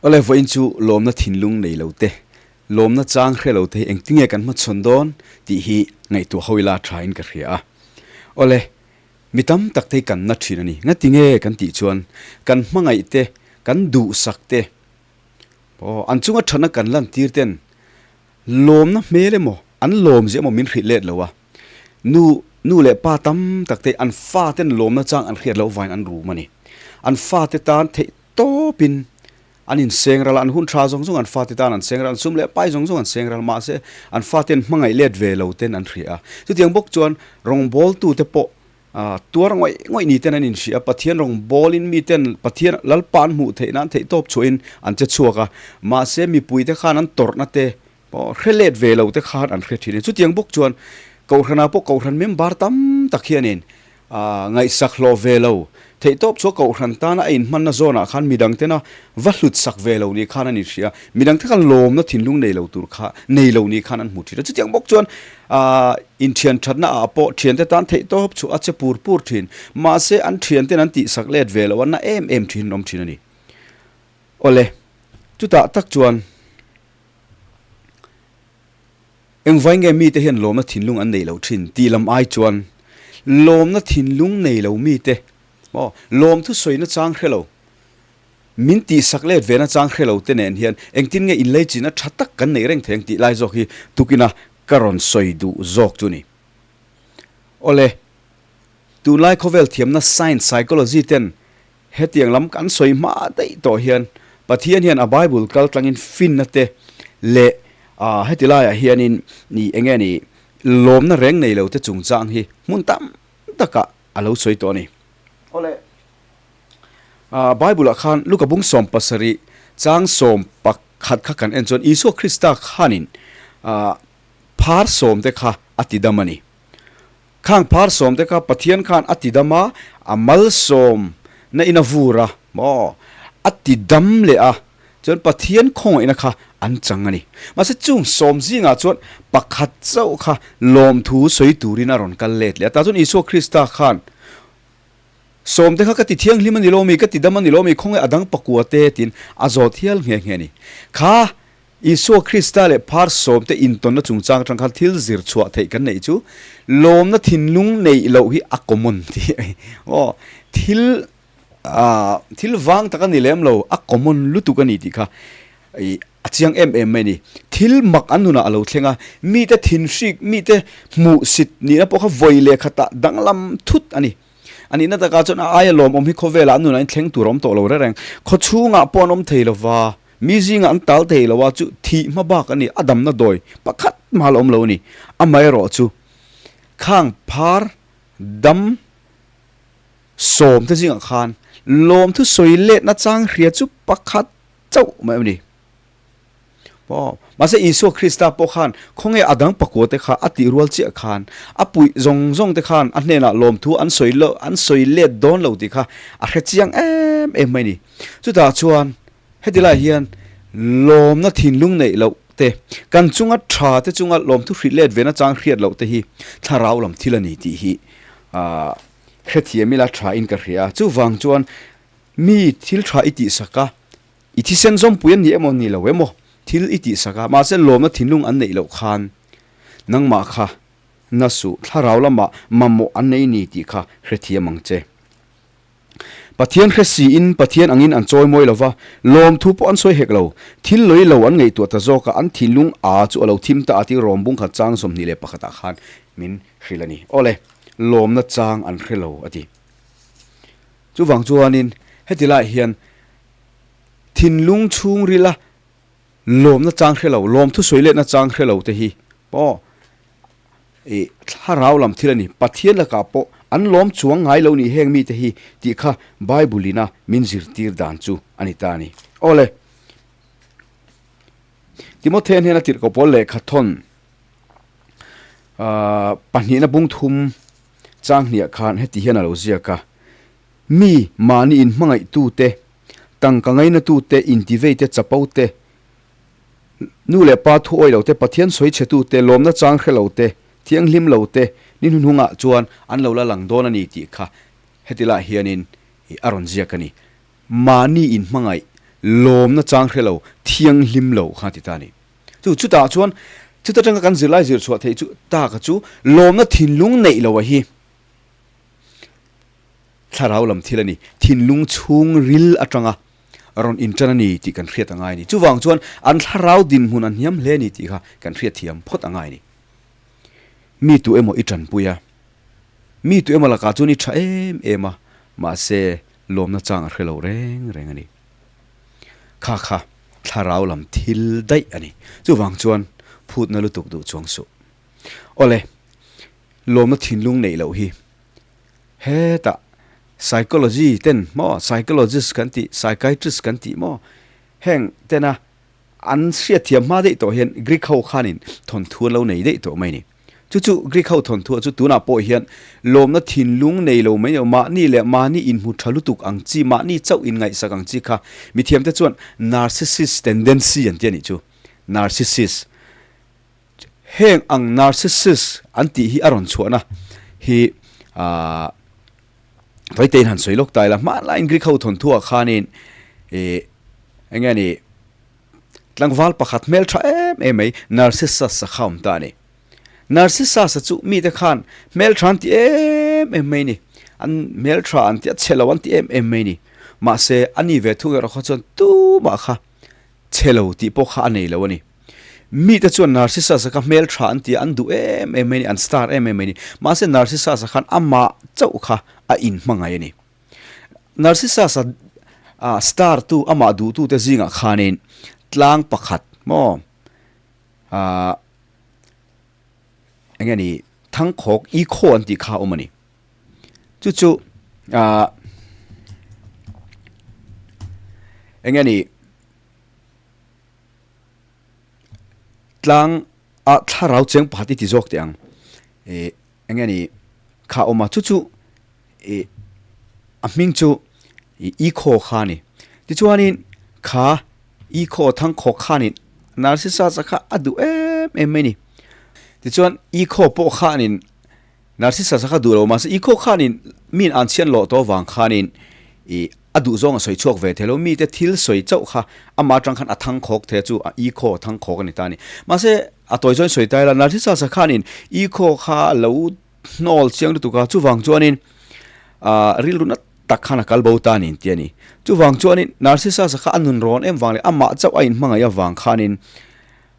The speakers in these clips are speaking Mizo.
Awle, vawiin chu lawmna thinlung nei lo te, lawmna chang hre lo te hi engtinge kan hmachhawn dawn tih hi ngaihtuah ho ila tha in ka hria a. Awle, mi tam tak te hi kan na thin a ni. Ngatinge kan tih chuan kan hmangaih te, kan duhsak te, aw, an chunga thatna kan lantir ten lawmna hmel emaw, an lawm zia emaw min hrilh let lo a. Nu, nu leh pa tam tak te an fa ten lawmna chang an hriat loh vain an rum a ni. An fa te tan theih tawpin an inseng ral a, an hun tha zawng zawng an fa te tan an seng ral, an sum leh pai zawng zawng an seng ral, mahse an fa ten hmangaih let ve lo ten an hria a. Chutiang bawk chuan rawngbawltu te pawh tuar ngawih ngawih ni ten an inhria a, Pathian rawngbawlin mi ten Pathian Lalpa an hmuh theih nan theih tawp chhuahin an che chhuak a, mahse mipui te khan an tawrhna te pawh hre let ve lo te khan an hre thin a ni. Chutiang bawk chuan Kohhranah pawh Kohhran member tam tak hianin ngaihsak hlawh ve lo, theihtawp chu a Kohhran tana a inhmanna zawnah khan midang tena va hlutsak ve lo ni khan an inhria a, midang te khan lawmna thinlung nei lo tur kha nei lo ni khan an hmu thin a. Chutiang bawk chuan inthian thatna ah pawh thiante tan theihtawp chu a che pur pur thin, mahse an thianten an tihsak let ve lo a, na em em thin an awm thin a ni. Awle, chutah tak chuan. Engvai nge mite hian lawmna thinlung an neih loh thin tih lam ai chuan lawmna thinlung nei lo mite maw lawmthu sawina chang hre lo, min tihsak let vena chang hre lo te nen hian engtin nge inleichina tha tak kan neih reng thei ang tih lai zawk hi tukina ka rawn sawi duh zawk chu ni. Awle, tunlai khawvel thiamna science, psychology ten Hetiang lam kan sawi hma daih tawh hian Pathian hian a Bible kal tlangin finna te leh heti laiah hianin ni enge ni lawmna reng nei lo te chungchang hi hmun tam takah a lo sawi tawh a ni. Awle, Bible ah khan Luka bung 17 chang 11 kha kan en chuan Isua Krista khanin phar sawm te kha a ti dam a ni. Khang phar sawm te kha Pathian khan a ti dam a, a malsawm na in a vur a, maw? A ti dam leh a, chuan Pathian khawngaihna kha an chang a ni. Mahse chung sawm zingah chuan pakhat chauh kha lawmthu sawi turin a rawn kal let leh a. Tah chuan Isua Krista khan sawm te kha ka ti thianghlim a ni lo mi, ka ti dam a ni lo mi, khawngaih a dang pakua te tiin a zawt hial nghe nghe a ni. Kha Isua Krista leh phar sawmte intawnna chungchang atang khan thil zir chhuah theih kan neih chu lawmna thinlung neih loh hi a common tih a ni. Aw, thil ah thil vang tak a ni lem lo, a common lutuk a ni tih kha ih a chiang em em mai a ni. Thil mak an nunah a lo thleng a, mite thinhrik, mite hmuhsit nihna pawh kha vawi leh khatah danglam thut a ni. A nihna takah chuan a aia lawmawm hi khawvelah an nunah in thleng tur a awm tawh lo reng reng. Khawchhungah pawh an awm thei lova. Mi zingah an tal thei lo a, chu thih hma bak a ni, a damna dawi pakhat hma la awm lo a ni. Amaherawhchu, khang phar dam sawmte zingah khan lawmthu sawi letna chang hria chu pakhat chauh mai a ni. Aw, mahse Isua Krista pawh khan khawnge a dang pakua te kha a tih rual chiah khan a puih zawng zawng te khan a hnenah lawmthu an sawi lo an sawi let dawn lo tih kha a hre chiang em em mai a ni. Chutah chuan Heti lai hian lawmna thinlung neih loh te, kan chunga tha te chunga lawmthu hrilh let vena chang hriat loh te hi thlarau lam thil a ni tih hi hrethiam ila tha in ka hria a. Chuvang chuan mi thil tha i tihsak a, i thisen zawmpui an ni emaw ni lo emaw thil i tihsak a, mahse lawmna thinlung an neih loh khan nangmah kha na suh, thlarau lamah mamawh an nei ni tih kha hrethiam ang che. Pathian hre siin Pathian angin an chawi mawi lo va, lawmthu pawh an sawi hek lo. Thil lawih lo an ngaihtuah ta zawk a, an thinlung a chu a lo thim ta a tih rawm bung khat chang 21 ah khan min hrilh a ni. Awle, lawmna chang an hre lo a ti. Chuvang chuanin heti laiah hian thinlung chhungrila lawmna chang hre lo, lawmthu sawi letna chang hre lo te hi pawh I thlarau lam thil a ni. Pathian lakah pawh an lawm chuang ngai lo ni heng mite hi tih kha Bible ina min zirtir dan chu a ni ta a ni. Awle. Timothea hnena tirhkoh pawl lehkha thawn pahnihna bung thum chang hniah khan heti hian a lo ziak a, Mi mahni inhmangaihtute, tangka ngainatute, intiveite, chapote, Nu leh pa thu awih lo te, Pathian sawi chhe tu te, lawmna chang hre lo te, thianghlim lo te, ni hnuhnungah chuan an lo la lang dawn a ni tih kha heti lah hianin a rawn ziak a ni. Mahni inhmangaih, Lawmna chang hre lo, thianghlim lo kha a ti ta a ni. Chu chutah chuan chuta tanga kan zirlai zir chhuah theih chu taka chu lawmna thinlung neih lo a hi thlarau lam thil a ni. Thinlung chhung ril atanga rawn intan a ni tih kan hriat a ngai a ni. Chuvang chuan an thlarau dinhmun a hniam hle a ni tih kha kan hriat thiam phawt a ngai a ni. Mi tu emaw i tanpui a, mi tu emaw lakah chuan i tha em em a, mahse lawmna chang a hre lo reng reng a ni. Kha kha thlarau lam thil daih a ni. Chuvang chuan phutna lutuk duh chuang suh. Awle, lawmna thinlung neih loh hi hetah psychology ten maw, psychologist kan tih, psychiatrist kan tih maw, heng tena An hriatthiam hma daih tawh hian Greek ho khanin thawnthu an lo nei daih tawh mai a ni. Chu chu Greek ho thawnthuah chu tunah pawh hian lawmna thinlung nei lo mai lo, mahni leh mahni inhmu tha lutuk ang chi, mahni chauh inngaihsak ang chi kha mithiamte chuan narcissist tendency an ti a nih chu. Narcissist. Heng ang narcissist an tih hi a rawn chhuahna hi aah Vaitein han sawi lawk ta ila, hmanlaiin Greek ho thawnthuah khanin ih eng nge ni tlangval pakhat hmel tha em em mai Narcissus a kha awm ta a ni. Narcissus a chu mite khan hmel tha an ti em em mai ni, an hmel tha an ti a chhe lo an ti em em mai ni. Mahse a ni ve thung erawh kha chuan tumah kha chhe lo tih pawh kha a nei lo a ni. Mite chuan Narcissus-a kha hmel tha an ti a, an duh em em mai a ni, an star em em mai a ni. Mahse Narcissus-a khan amah chauh kha a inhmangaih a ni. Narcissus-a star tu, amah duhtute zingah khanin tlang pakhat maw ah eng nge ni thangkhawk ikhaw an tih kha a awm a ni. Chu chu ah eng nge ni Tlang a thlarau cheng pakhat i ti zawk teh ang ih eng nge ni kha a awm a chu chu ih a hming chu ih ikhaw kha a ni tichuanin kha ikhaw thangkhawk khanin Narcissus-a kha a duh em em mai a ni tichuan ikhaw pawh khanin Narcissus-a kha duh lo mahse ikhaw khanin min an chhian lawh tawh avang khanin ih a duh zawng a sawi chhuak ve thei lo, mite thil sawi chauh kha amah atang khan a thang khawk thei a chu a ikhaw thang khawk a ni ta a ni. Mahse a tawi chuan sawi ta ila Narcissus-a khanin ikhaw kha a lo hnawl chiang lutuk a, chuvang chuanin ah rilru na tak khan a kal bo ta a ni tih a ni. Chuvang chuanin Narcissus-a kha a nun rawn em vang leh amah chauh a inhmangaih avang khanin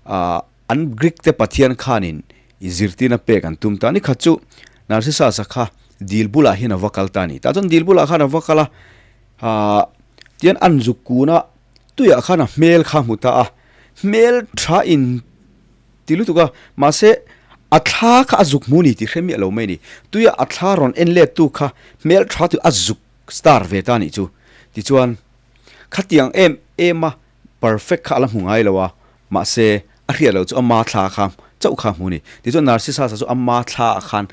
ah An Greek te pathian khanin i zirtirna pek an tum ta. Ni khat chu Narcissus-a kha dil bulah hian a va kal ta a ni. Tah chuan dil bulah khan a va kal a, aah tian an zuk kun a, tuiah khan a hmel kha a hmu ta a, hmel tha in ti lutuk a, mahse a thla kha a zuk hmu ni tih hre miah lo mai a ni. Tuia a thla rawn en let tu kha hmel tha chu a zuk star ve ta a nih chu. Tichuan khatiang em em a perfect kha a la hmu ngai lo a, mahse a hriat loh chu ama thla kha chauh kha a hmu a ni. Tichuan Narcissus-a chu ama thla ah khan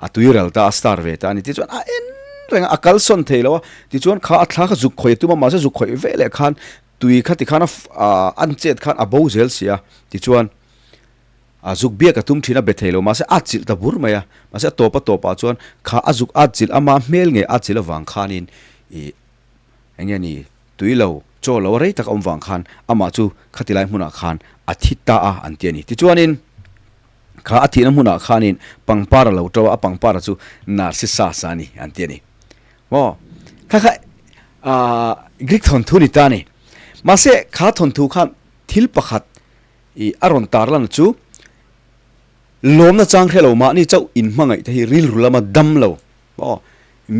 a tui ral ta a, star ve ta a ni. Tichuan a en reng a, a kal sawn thei lo a, tichuan kha a thla kha zuk khawih a tum a, mahse zuk khawih ve leh khan tui kha tikhan a an chet khan a bo zel si a, tichuan a zuk biak a tum thin a be thei lo, mahse a chilh ta bur mai a, mahse a tawp a tawpah chuan kha a zuk a chilh ama hmel ngei a chilh avang khanin ih eng nge ni Tui lo, chaw lo a rei tak a awm vang khan amah chu khati lai hmunah khan a thi ta a an ti a ni. Tichuanin kha a thihna hmunah khanin pangpar a lo to a, a pangpar a chu Narcissus a ni an ti a ni. Maw? Kha kha aah Greek thawnthu ni ta a ni. Mahse kha thawnthu khan thil pakhat ih a rawn tarlan chu lawmna chang hre lo mahni chauh inhmangaih te hi rilru lama dam lo Aw,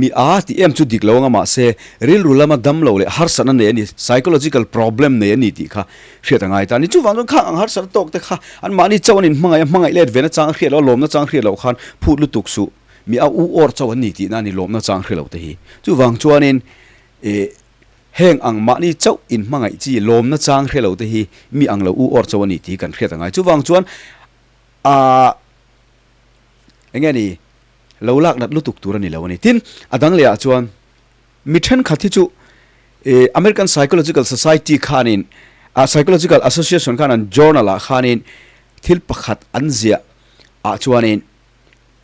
mi a tih em chu dik lo anga mahse rilru lama dam lo leh harsatna nei a ni, psychological problem nei a ni tih kha hriat a ngai ta a ni. Chuvang chuan khang ang harsatna tawk te kha an mahni chauh an inhmangaih a, hmangaih let ve na chang hriat lo a, lawmna chang hriat loh khan phut lutuk suh, mi a u awr chauh an ni tihna a ni lawmna chang hre lo te hi. Chuvang chuanin ih heng ang mahni chauh inhmangaih chi lawmna chang hre lo te hi mi ang lo u awr chauh a ni tih kan hriat a ngai. Chuvang chuan ah eng nge ni Lo lak nat lutuk tur a ni lo a ni. Tin, a dang lehah chuan mi thenkhat hi chu American Psychological Society khanin, Psychological Association khan an journal ah khanin thil pakhat an ziah ah chuanin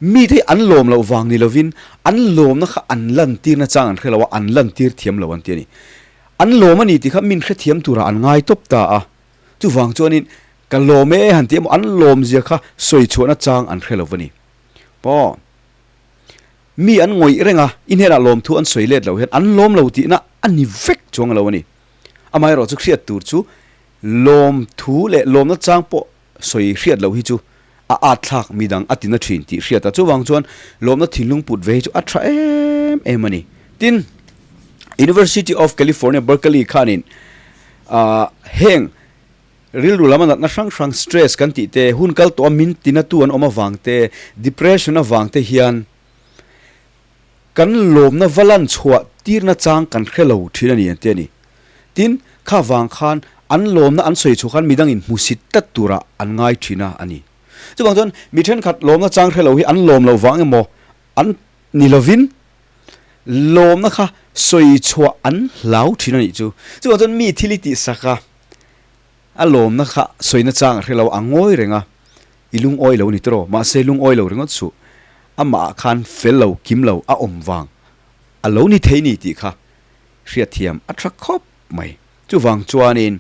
mite hi an lawm loh vang ni lovin an lawmna kha an lantirna chang an hre lo a, an lantir thiam lo an ti a ni. An lawm a ni tih kha min hrethiam turah an ngai tawp ta a. Chuvang chuanin ka lawm e han ti emaw an lawmzia kha sawi chhuahna chang an hre lo va ni. Paw. Mi an ngawih reng a, i hnenah lawmthu an sawi let loh hian an lawm lo tihna a ni vek chuang lo a ni. Amaherawh chu hriat tur chu lawmthu leh lawmna chang pawh sawi hriat loh hi chu a at thlak midang a tina thin tih hriat a. Chuvang chuan lawmna thinlung put ve hi chu a tha em em a ni. Tin, University of California, Berkeley khanin heng rilru lama natna hrang hrang stress kan tih te, hun kal tawha min tinatu an awm avang te, depression avang te hian kan lawmna va lan chhuah tirna chang kan hre lo thin a ni an ti a ni. Tin, kha vang khan an lawmna an sawi chhuah khan midangin hmusit tlat turah an ngai thin a a ni. Chuvang chuan mi thenkhat lawmna chang hre lo hi an lawm lo vang emaw an ni lovin lawmna kha sawi chhuah an hlau thin a nih chu. Chuvang chuan mi thil i tihsak a, a lawmna kha sawina chang a hre lo, a ngawi reng a, i lungawi lo a ni tawh, mahse lungawi lo ringawt suh, amah ah khan fel lo, kim lo, a awm vang a lo ni thei ni tih kha hriatthiam a tha khawp mai. Chuvang chuanin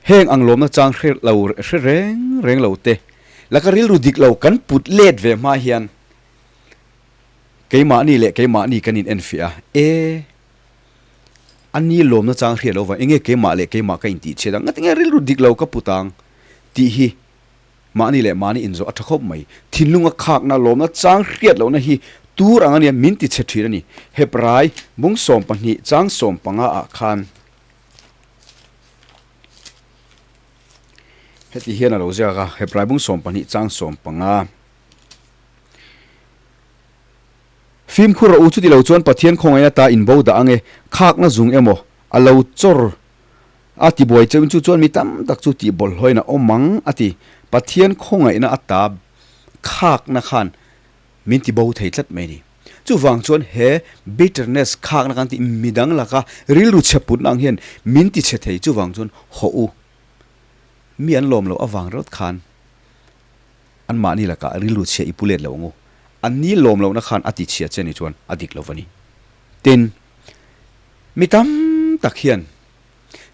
heng ang lawmna chang hre lo, hre reng reng lo te laka rilru dik lo kan put let ve hma hian keimahni leh keimahni kan in enfiah a, e. A ni lawmna chang hriat lo vang, enge keimah leh keimah ka intih chhiat ang, ngatinge rilru dik lo ka put ang tih hi mahni leh mahni inzawh a tha khawp mai. Thinlunga khakna lawmna chang hriat lohna hi tur ang a nia, min ti chhe thin a ni. Hebrai bung 12 chang 15 ah khan heti hian a lo ziak a, Hebrai bung 12 chang 15. Fimkhur rawh u, chuti lo chuan Pathian khawngaihna ta in bo dah ang e, khakna zung emaw a lo chawr a ti buai cheuin chu chuan mi tam tak chu tih bawlhhlawin a awm ang a ti. Pathian khawngaihna ata khakna khan min ti bo thei tlat mai a ni. Chuvang chuan he bitterness khakna kan tih midang laka rilru chhe putna ang hian min ti chhe thei, chuvang chuan hawh u, mi an lawm loh avang rawt khan Anmahni lakah rilru chhia i pu let lo ang u. An ni lawm lohna khan a ti chhia che ni chuan a dik lo va ni. Tin, mi tam tak hian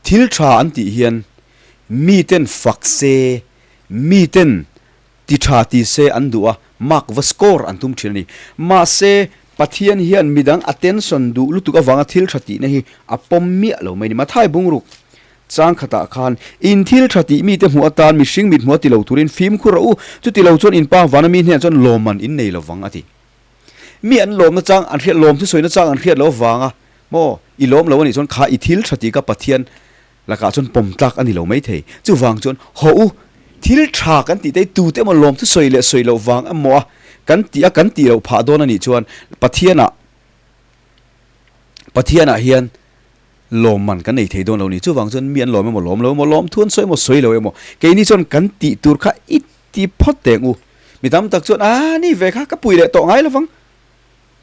thil tha an tih hian miten fak se, miten ti tha ti se an duh a, mark va score an tum thin a ni. Mahse, Pathian hian midang attention duh lutuk avanga thil tha tihna hi a pawm miah lo mai a ni. Mathai bungruk Chang khatah khan, In thil tha tih mite hmuh atan mihring mit hmuh a ti lo turin fimkhur rawh u, chuti lo chuan in pa vana mi hnenah chuan lawmman in nei lo vang, a ti. Mi an lawmna chang an hriat, lawm thusawi nachang an hriat lo avanga maw i lawm lo a nih chuan kha i thil tha tih kha Pathian lakah chuan pawm tlak a ni lo mai thei. Chuvang chuan, Haw u, thil tha kan tih te hi tute emaw lawm thusawi leh sawi loh vang emaw a kan tih a kan tih loh phah dawn a nih chuan Pathianah Pathianah hian lawmman kan nei thei dawn lo ni. Chuvang chuan mi an lawm emaw lawm lo emaw, lawm thu an sawi emaw sawi lo emaw, keini chuan kan tih tur kha i ti phawt teh ang u. Mi tam tak chuan, A ni ve kha, ka pui leh tawh ngai lo vang.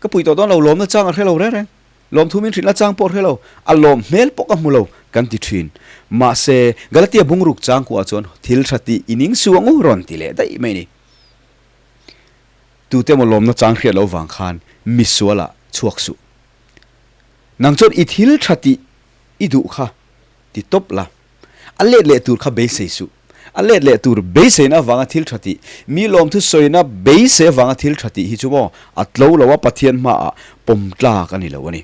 Ka pui tawh dawn lo, lawmna chang a hre lo reng reng. Lawmthu min hrilhna chang pawh a hre lo, a lawm hmel pawh ka hmu lo kan ti thin. Mahse, Galatia bungruk chang kuah chuan thil tha tih i ning su ang u rawn ti leh daih mai ni. Tute emaw lawmna chang hriat lo vang khan misualah chhuak suh. Nang chuan i thil tha tih i duh kha ti tawp la, a let leh tur kha beisei suh. A let leh tur beiseina avanga thil tha tih, mi lawmthu sawina beisei avanga thil tha tih hi chu maw a tlo lo a, Pathian hmaah pawm tlak a ni lo a ni.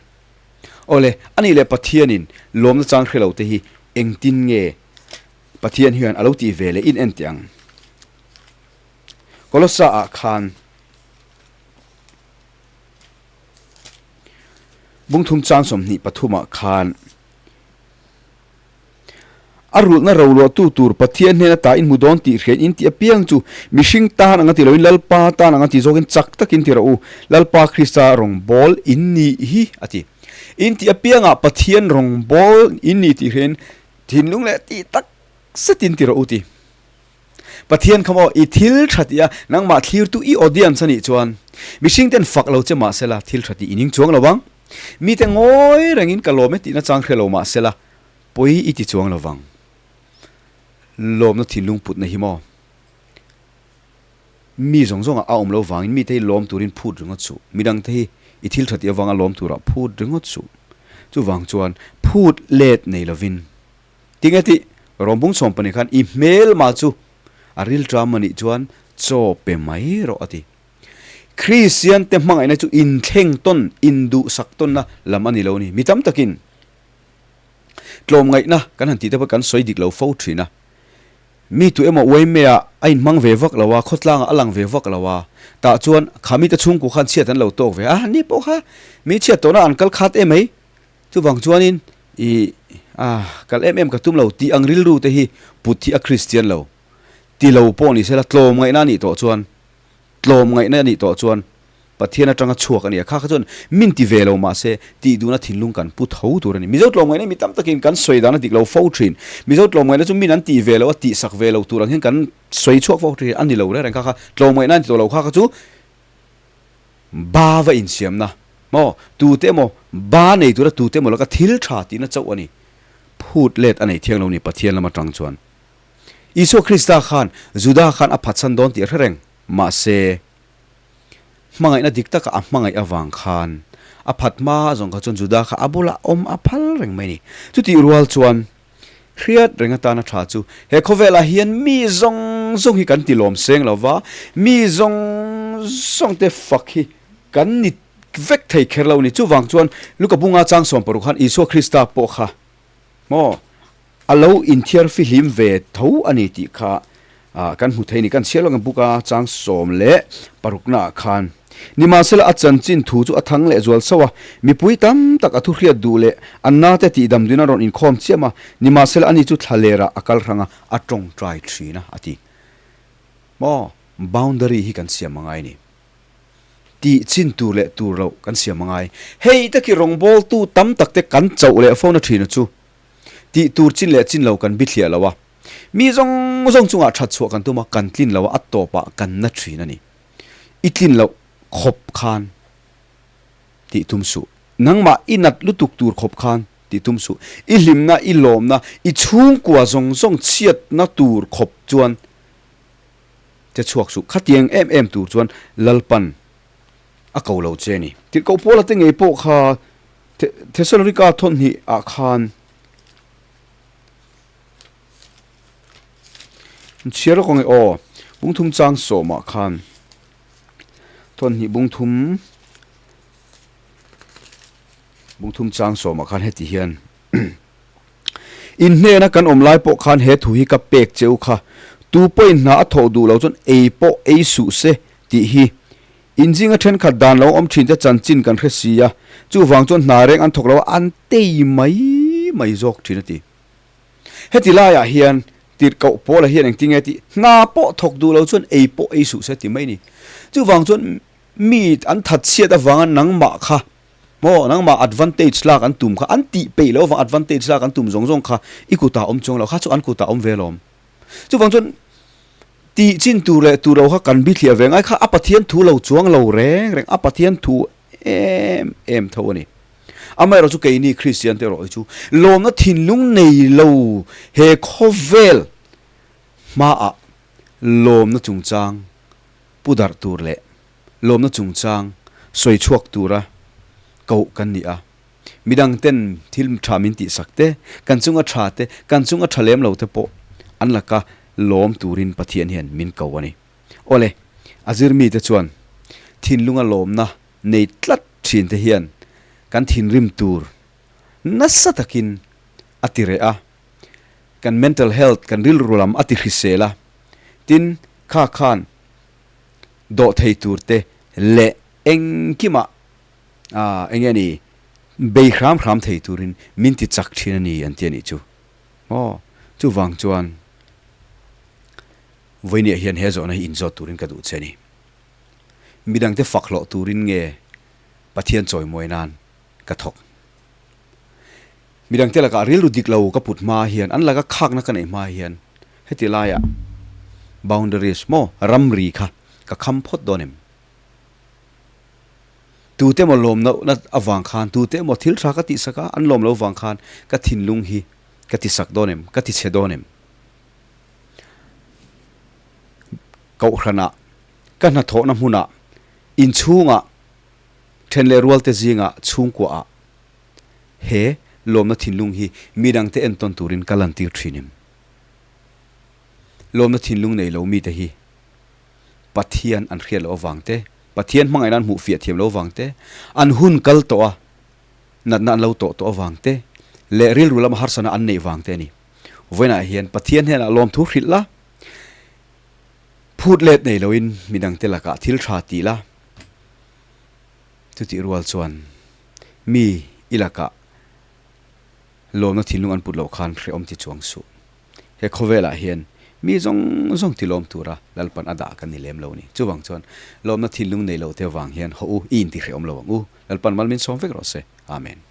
Awle, a nih leh Pathianin lawmna chang hre lo te hi engtin nge Pathian hian a lo tih ve leh in en teh ang. Kolossa ah khan. Bungthum chang 23 ah khan a rulhna roluahtu tur Pathian hnena ta in hmu dawn tih hriain in tih apiang chu mihring tan anga ti loin Lalpa tan anga ti zawkin chak takin ti rawh u, Lalpa Krista rawngbâwl in nih hi a ti. In tih apiangah Pathian rawngbâwl in nih tih hriain thinlung leh tih tak zetin ti rawh u ti. Pathian kha maw i thil tha tih a, nangmah thlirtu i audience a nih chuan mihring ten fak lo che mahsela thil tha tih i ning chuang lo vang. Mite ngawi rengin ka lawm e tihna chang hre lo mahsela pawi i ti chuang lo vang. Lawmna thinlung putna hi maw mi zawng zawngah a awm lo vangin mite hi lawm turin phut ringawt suh. Midangte hi i thil tha tih avanga lawm turah phut ringawt suh. Chuvang chuan. Phut let nei lovin. Tinge tih Rawmbung sawmpani khan i hmelma chu a rilṭam a nih chuan chaw pe mai rawh a ti. Kristian te hmangaihna chu inthleng tawn, induhsak tawnna lam a ni lo a ni. Mi tam takin tlawmngaihna kan han tih te pawh kan sawi dik lo fo thin a. Mi tu emaw uaimea a inhmang ve vak lo a, khawtlangah a lang ve vak lo a, tah chuan kha mite chhungkua khan chhiat an lo tawk ve a, ni pawh kha mi chhiat tawhna an kal khat em mai. Chuvang chuanin i a kal em em ka tum lo tih ang rilru te hi put hi a Kristian lo. Ti lo pawh ni sela tlawmngaihna a nih tawh chuan tlawmngaihna a nih tawh chuan Pathian atanga chhuak a ni a, kha kha chuan min ti ve lo mahse tih duhna thinlung kan pu tho tur a ni. Mizo tlawmngaihna hi mi tam takin kan sawi dan a dik lo fo thin. Mizo tlawmngaihna chu min an tih ve lo a, tihsak ve lo tur ang hian kan sawi chhuak fo thin a ni lo reng reng kha kha tlawmngaihna a ni tawh lo kha kha chu Ba va insiamna maw? Tute emaw ba nei tura tute emaw laka thil tha tihna chauh a ni. Phut let a nei thiang lo ni Pathian lam atang chuan. Isua Krista khan Juda khan a phatsan dawn tih a hre reng. Mahse, hmangaihna dik taka a hmangaih avang khan a phat hma zawng kha chuan Juda kha a bulah awm a phal reng mai a ni. Chutih rual chuan Hriat reng atana tha chu he khawvelah hian mi zawng zawng hi kan ti lawm seng lo va, mi zawng zawng te fak hi kan ni vek thei kher lo a ni. Chuvang chuan Luka bunga chang 16 khan Isua Krista pawh kha maw a lo inthiar fihlim ve tho a ni tih kha kan hmu thei a ni. Kan chhiar lawk ang buka chang 16 naah khan. Nimahsela a chanchin thu chu a thang leh zual sauh a, mipui tam tak a thu hriat duh leh an nate tih damdun a rawn inkhawm chiam a, nimahsela ani chu thla lerah a kal hrang a, a tawngtai thin a, a ti. Maw, boundary hi kan siam a ngai a ni. Tih chin tur leh tur loh kan siam a ngai. Hei taki rawngbawltu tam tak te kan chauh leh fona thin a chu tih tur chin leh chin lo kan bithliah lo a, mi zawng zawng chungah that chhuah kan tum a, kan tlin lo a, a tawpah kan na thin a ni. I tlin loh khawp khan tih tum suh. Nangmah i nat lutuk tur khawp khan tih tum suh. I hlimna, i lawmna, i chhungkua zawng zawng chhiatna tur khawp chuan che chhuak suh. Khatiang em em tur chuan Lalpan a ko lo che ni. Tirhkoh Paula te ngei pawh kha Thesalonika thawnhnih ah khan Chhiar lawk ang e aw, bungthum chang sawmah khan thawnhnih bungthum bungthum chang sawmah khan heti hian in hnena kan awm lai pawh khan he thu hi ka pek cheu kha tu pawhin hna a thawh duh lo chuan ei pawh ei suh se tih hi inzinga thenkhat dan lo awm thin te chanchin kan hre si a chuvang chuan hna reng an thawk lo a an tei mai mai zawk thin a ti. Heti laiah hian tirhkoh Paula hian engtin nge tih? Hna pawh thawk duh lo chuan ei pawh ei suh se ti mai a ni. Chuvang chuan mi an that chhiat avanga nangmah kha maw nangmah advantage lak an tum kha an tih peih loh avang advantage lak an tum zawng zawng kha i kutah awm chuang lo kha chu an kutah awm ve alawm. Chuvang chuan tih chin tur leh tur lo kha kan bithliah ve ngai kha a Pathian thu lo chuang lo reng reng a Pathian thu em em tho a ni. Amaherawh chu keini Kristian te erawh hi chu lawmna thinlung nei lo he khawvel hmaah lawmna chungchang pu darh tur leh lawmna chungchang sawi chhuak tura koh kan ni a. Midang ten thil tha min tihsak te, kan chunga tha te, kan chunga tha lem lo te pawh an laka lawm turin Pathian hian min ko a ni. Awle, a zirmite chuan thinlunga lawmna nei tlat thin te hian kan thinrim tur nasa takin a ti reh a, kan mental health, kan rilru lam a ti hrisel a, tin kha khan dawh thei tur te leh engkimah eng nge ni bei hram hram thei turin min ti chak thin a ni an ti a nih chu. Aw, chuvang chuan Vawinia hian he zawhna hi inzawt turin ka duh che a ni. Midangte fak hlawh turin nge Pathian chawimawi nan ka thawk? Midangte lakah rilru dik lo ka put hma hian, an laka khakna ka neih hma hian heti laiah boundaries maw ramri kha ka kham phawt dawn em? Tute emaw lawm lohna avang khan, tute emaw thil tha ka tihsak a, an lawm loh vang khan ka thinlung hi ka tisak dawn em? Ka tichhe dawn em? Kohhranah, ka hnathawhna hmunah, inchhungah, then leh rualte zingah, chhungkuaah he Lawmna thinlung hi midangte entawn turin ka lantir thin em? Lawmna thinlung nei lo mite hi Pathian an hriat loh avang te, Pathian hmangaihna an hmuh fiah thiam loh avang te, an hun kal tawh a, natna an lo tawh tawh avang te leh rilru lama harsana an neih vang te a ni. Vawiinah hian Pathian hnenah lawmthu hrilh la, phut let nei loin midangte lakah thil tha ti la, chutih rual chuan mi i lakah lawmna thinlung an put loh khan hrehawm ti chuang suh. He khawvelah hian mi zawng zawng tilawm tura Lalpan a dah kan ni lem lo a ni. Chuvang chuan lawmna thinlung nei lo te vang hian haw u i intihrehawm lo ang u. Lalpan mal min sawm vek rawh se. Amen.